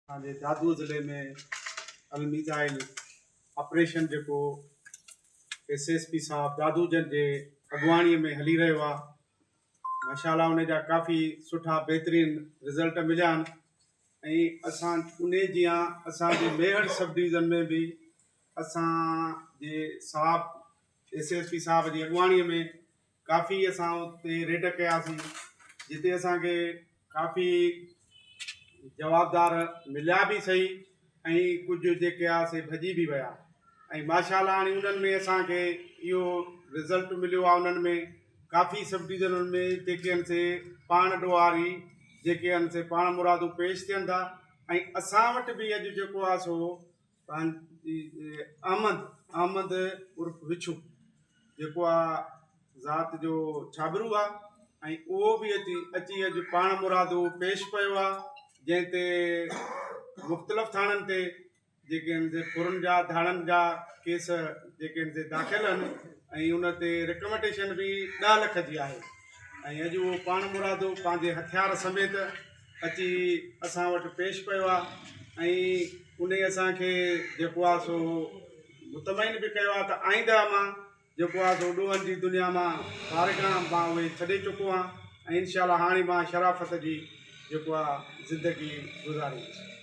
اسان جي دادو ضلعي ۾ الميزائل آپريشن جيڪو ايس ايس پي صاحب دادو جن جي اڳواڻي ۾ هلي رهيو آهي ماشاء الله ان جا ڪافي سٺا بهترين رزلٽ مليا آهن ۽ اسان ان جيان اسان جي ميهڙ سب ڊويزن ۾ به اسان جي صاحب ايس ايس پي صاحب جي اڳواڻي ۾ ڪافي اسان اتي ريڊ ڪياسين جتي اسان کي ڪافي جوابدار مليا به سهي ۽ ڪجهه جيڪي آ سي ڀڄي به ويا ۽ ماشاء الله هاڻي انهن ۾ اسان کي اهو رزلٽ مليو آ انهن ۾ ڪافي سب ڊويزنن ۾ جيڪي آهن سي پاڻ ڏوهاري جيڪي آهن سي پاڻ مرادو پيش ٿين ٿا ۽ اسان وٽ به اڄ جيڪو آ سو احمد احمد عرف وڇو جيڪو آ ذات جو ڇاٻرو آ ۽ اهو به اچي اچي اڄ پاڻ مرادو پيش پيو آ جنهن تي مختلف ٿاڻن تي جيڪي آهن سي ڦرن جا ڌاڙن جا ڪيس جيڪي آهن سي داخل آهن ۽ ان تي رڪمنڊيشن به ڏهه لک جي آهي ۽ اڄ اهو پاڻ مرادو پنهنجي هٿيار سميت اچي اسان وٽ پيش پيو آهي ۽ انهي اسان کي جيڪو آهي سو مطمئن به ڪيو آهي ته آئنده مان جيڪو آهي سو ڏوهن جي دنيا مان فارغ آهيان مان اهي ڇڏي چڪو آهيان ۽ انشاء الله هاڻي مان شرافت جي جيڪو آهي زندگي گذاريندس.